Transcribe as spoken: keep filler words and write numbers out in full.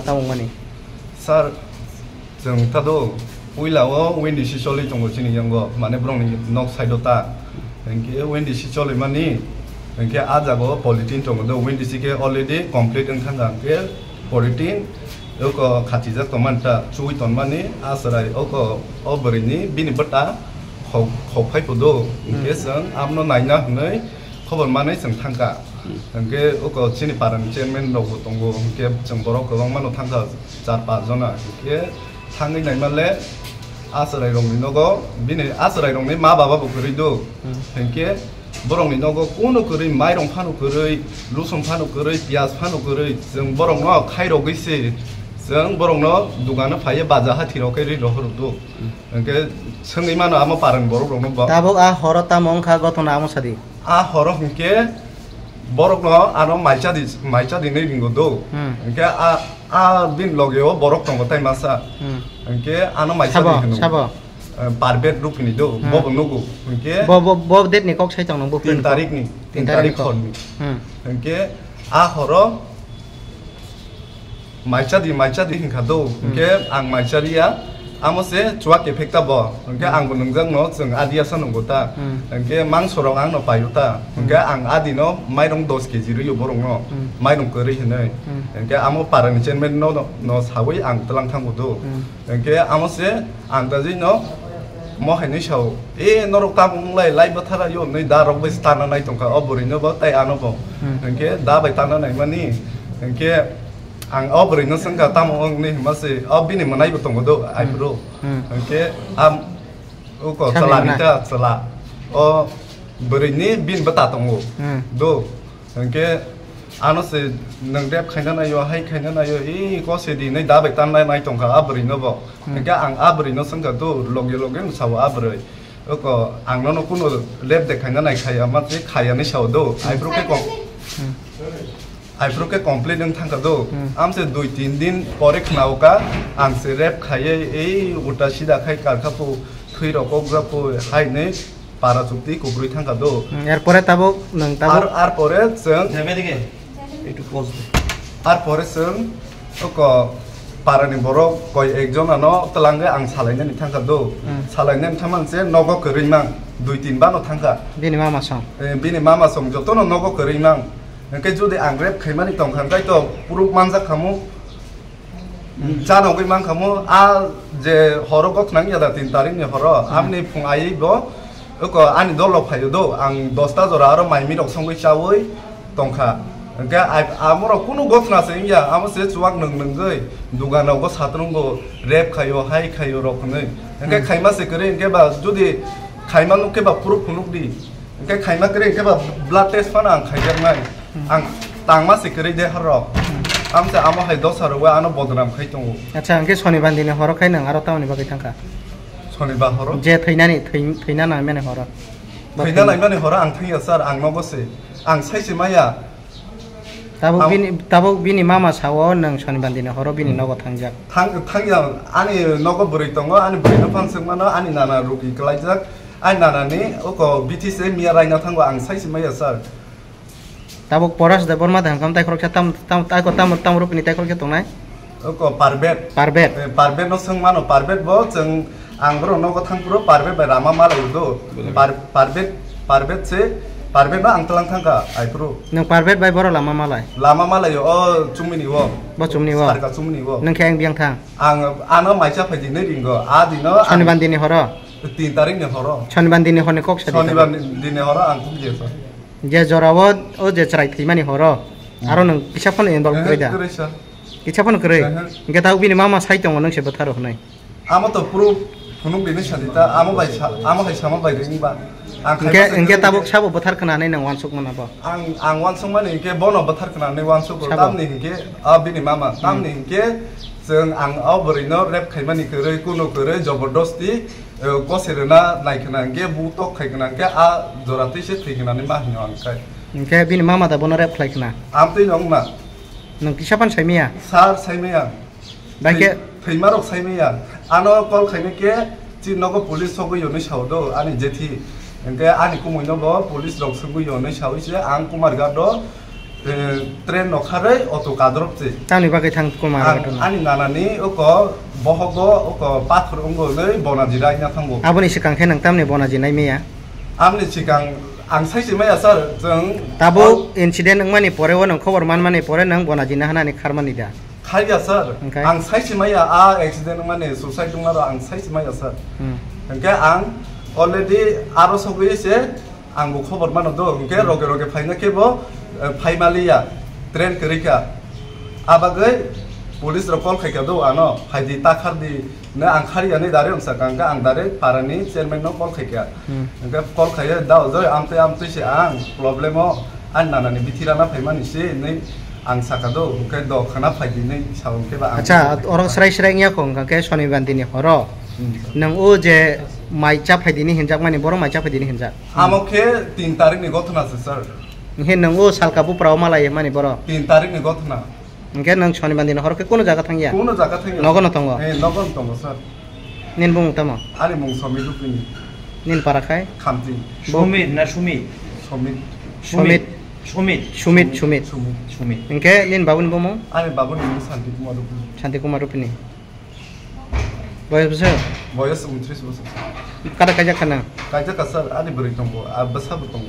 tamo wngmani? Sir, chwng ta do, puila o Windy si choli tongo chini yango, mane borokni nok side o ta. Hinkhe Windy si choli mani, hinkhe a jaga o polythene tongo do, Windy si khe already complete wng thang kha, hinkhe polythene oko khachijak tongmani ta, chuwi tongmani, a chwrai oko o bwrwi ni bini bwta khok, khok phai phudo, hinkhe Hmm. chwng abono naina hwnwi khobor manwi chwng thang kha. Hmm. Hinkhe oko chini para ni chairman rok bo tongo, hinkhe chwng borok kwbangma no thang kha, char panch jona. Hinkhe thangwi naima le a chwrai rok ni nogo, bini a chwrai rok ni ma baba bo kwrwi do. Hmm. Hinkhe borok ni nogo kuno kwrwi, mairong phano kwrwi, lusong phano kwrwi, piyaj phano kwrwi, chwng borok no khai rogwi se, chwng borok no dugan o phaiwi baja hathi rok khe ri rohor do. Hmm. Hinkhe swngwi mano amo para ni borok rok no bo. Tabuk a horo tamo wngkha gothona amo sadi? A horo hinkhe borokno ano maicha di, maicha di hinwi ringo do. Hmm. Hinkhe a, a bini loge o borok tongo tai masa. Hmm. Hinkhe ano maicha di Sabo, hino. Sabo? Eh, Parbet Rupini do, Hmm. bobo nugo. Hinkhe Bo, bo, bo date ni kok sai tong nang bo tin print ko? Tarik ni, Tin tin tarik tarik ko? Hor ni. Hmm. Hinkhe a horo Maicha di, maicha di hinkha do. Hmm. Hinkhe ang maicha riya, amo se chuwak kephek ta bo. Hinkhe Hmm. ang bo nwngjak no chwng adia sa nwngo ta. Hmm. Hinkhe mangso rok ang no paio ta. Hmm. Hinkhe ang adi no mairong dos keji rwio borok no. Hmm. Mairong kwrwi hinwi. Hmm. Hinkhe amo para ni chairman no, no, no sawi ang twlang thango do. Hmm. Hinkhe amo se ang ta jwi no mo hai ni sao, "E, norok tamo wng lai, lai bwthara yo," hinwi da rok bai tana nai tongkha. O bwrwi no bo tei ano bo. Hmm. Hinkhe da bai tana nai mani. Hinkhe ang o bwrwi no swngkha, "Tamo wng?" hinwi hima se, o bini mwnai bo tongo do, Hmm. aibro. Hmm. Hinkhe am, uko Sani chwla mwnai. Rita, chwla. O bwrwi ni bini bwta tongo. Hmm. Do. Hinkhe ano se nwng rep khaina naio, hai khaina naio, e, ko se di hinwi da bai tana nai tongkha a bwrwi no bo. Hmm. Hinkhe ang a bwrwi no swngkha do, loge loge no sao a bwrwi. Oko ang nono kuno rep de khaina nai khaya ma se khaya ni sao do. Hmm. Aibro khe kom-, Hmm. Aibro khe complete wng thangkha do. Hmm. Am se dui tin din pore khna o ka ang se rep khaiye ei ulta sida khai karkha pu thwi rok kok ja pu hai ni para chukti kukrwi thangkha do. Hmm, er pore tabuk nwng tabuk Ar, ar pore chwng Ekটু pause দে। Ar pore chwng oko para ni borok koi ek jona no twlangwi ang salainani thangkha do. Hmm. Salainani thangmani se nogo kwrwi mang dui tin ba no thangkha. Bini mama song. Eh, bini mama song joto no nogo kwrwi mang. Hinkhe jodi ang rep khaimani tongkha, hinkhe to proof manjak khamu. Hmm. Janogwi mankhamu, a je horo gokhnang ya da tin tarik ni horo, Hmm. amni phung aywi bo, oko ani dolo phaio do, ang dosta jora aro mai mirok songwi chawi tongkha. Hinkhe ai-, amorok kunu gokhna se wngya, amo se chuwak nwng nwngwi, dugan rok bo satrung bo rep khaio, hai khaio rok hinwi. Hinkhe Hmm. khaima se kwrwi, hinkhe ba jodi khaima nuk khe ba proof phunuk di. Hinkhe khaima kwrwi hinkhe ba blood test phano ang khaijaknai. Hmm. Ang tangma se kwrwi de harok. Hmm. Amsa amo hai dosa rwwi ano bodnam khai tongo. Acha, hinkhe Sonibar dini horo khai nang aro tamoni bagwi thangkha? Sonibar horo? Je thwinani, thwi-, thwina nangmani horo. Thwina nangmani horo ang thangya sir, ang nogo se. Ang sai se maya. Tabuk Ang bini, tabuk bini mama sao nwng Sonibar dini horo bini Hmm. nogo thangjak. Thang, thangya, ani nogo bwrwi tongo, ani bwrwi no phan swngmano, ani nana rugi kwlaijak. Ai nanani oko B T C miya raina thango ang sai se maya sir. Tabuk Poras Debbarma de hangkam taikhorok khe tam, tam, taiko tam, tam rupini taikhorok khe tongnai? Oko Parbet. Parbet. Eh, Parbet no swng mano, Parbet bo chwng ang borok nogo thang phuru Parbet bai lama malai do. Bwlai. Par-, Parbet, Parbet se, Parbet no ang twlang thangkha ai phuru. Nwng Parbet bai borok lama malai? Lama malai o chumini o. Bo chumni o? Sarka chumni o. Nwng khe ang biyang thang? Ang ano maisa phaidi nai ringo, a dino ang Sonibar dini horo? Tin tarik ni horo. Sonibar dini horni kok sadi Sonibar tabuk. Ni, dini horo ang kok je sa. Je jorao o je chwrai thwimani horo. Hmm. Aro nwng kisa phano involve Eh, kwrwi da? Kwrwi sa. Kisa phano kwrwi? Eh, eh. Hinkhe tabuk bini mama sai tongo nwng se bwtharo hwnwi. Amo to proof phunuk bini sadi ta, amo bai sa, amo hai sama bai ring ba. Ang Hinkhe, khaima se hinkhe kwrwi tabuk hinkhe sabo bwthar khwnani nwng wansuk mano bo? Ang, ang wansuk mani hinkhe bono bwthar khwnani wansuk Sabo? Tamni hinkhe, ah, bini mama, Hmm. Tamni hinkhe chwng ang o bwrwi no rep khaimani kwrwi, kuno kwrwi, jobordosti, eh, kose rwna nai khna hinkhe, bu tok khai khna hinkhe, a jora twi se thwi khnani ma hino ang khai. Hinkhe bini mama da bono rep khlai khna? Amtwi no wngma. Nwng kisa phano sai maya? Sir, sai maya. Bai khe? Thwi-, thwima rok sai maya. Ano call khaini khe, chini nogo police sogwi hwnwi sao do, ani jethi. Hinkhe ani kumui no bo police rok swngwi hwnwi sawi se, ang Kumarghat o Eh, train no kharwi auto kadrop se. Tamni bagwi thang kuma Ang, aro ani nanani oko bohogo oko pathor wngwi Bonaji raina thango. Aboni swkang khe nang tamni Bonaji nai maya? Amni swkang ang sai se maya sir, chwng Tabuk incident wngmani pore o nang khobor manmani pore nang Bonaji na hanani kharmani da? Khaiya sir, Hwnkhe? Ang sai se maya a accident wngmani suicide wngmaro ang sai se maya sir. Hmm. Hwnkhe ang already aro sogwi se Ang bo khobor mano do, hwnkhe Hmm. roge roge phaina khe bo, eh, phaimaliya, train kwrwi kha. A bagwi police rok call khaikha do ano, phaidi ta khardi, no ang khari ani direct wngsa kha, hwnkhe ang direct parani chairman no call khaikha. Hmm. Hwnkhe call khaiya, "Da ojoi, amtwi amtwi se ang problem o, ani nanani bithi rana phaimani se," hinwi ang sakha do, hwnkhe do khana phaidi hinwi sa hwnkhe ba ang Acha, oro srai srai wngya kho, hwnkhe Sonibandi ni horo. Hmm. Nwng o je mai cha phaidi hinwi hinjakmani, boro mai cha phaidi hinwi hinjak. Amo khe tin tarikni gothona se, sir. Hinkhe nwng o salka buprao malai mani boro? Tin tarikni gothona. Hinkhe nwng Sonibandi ni horo khe kuno jaga thangya? Kuno jaga thangya. Nogo no tongo? Eh, nogo no tongo, sir. Nini bumung tamo? Ani mung Somit Rupini. Nini para khai? Khamti. Bo- Somit na Sumit? Somit. Somit. Somit. Sumit, Sumit. Sumit. Sumit. Hinkhe nini babuni bumung? Ani babuni mung Santi Kumar Rupini. Santi Kumar Rupini. Boyos bwswk? Boyos umtris bosor. Kada kaijak khana? Kaijak ka sir, ani bwrwi tongo, a bwsa bo tongo.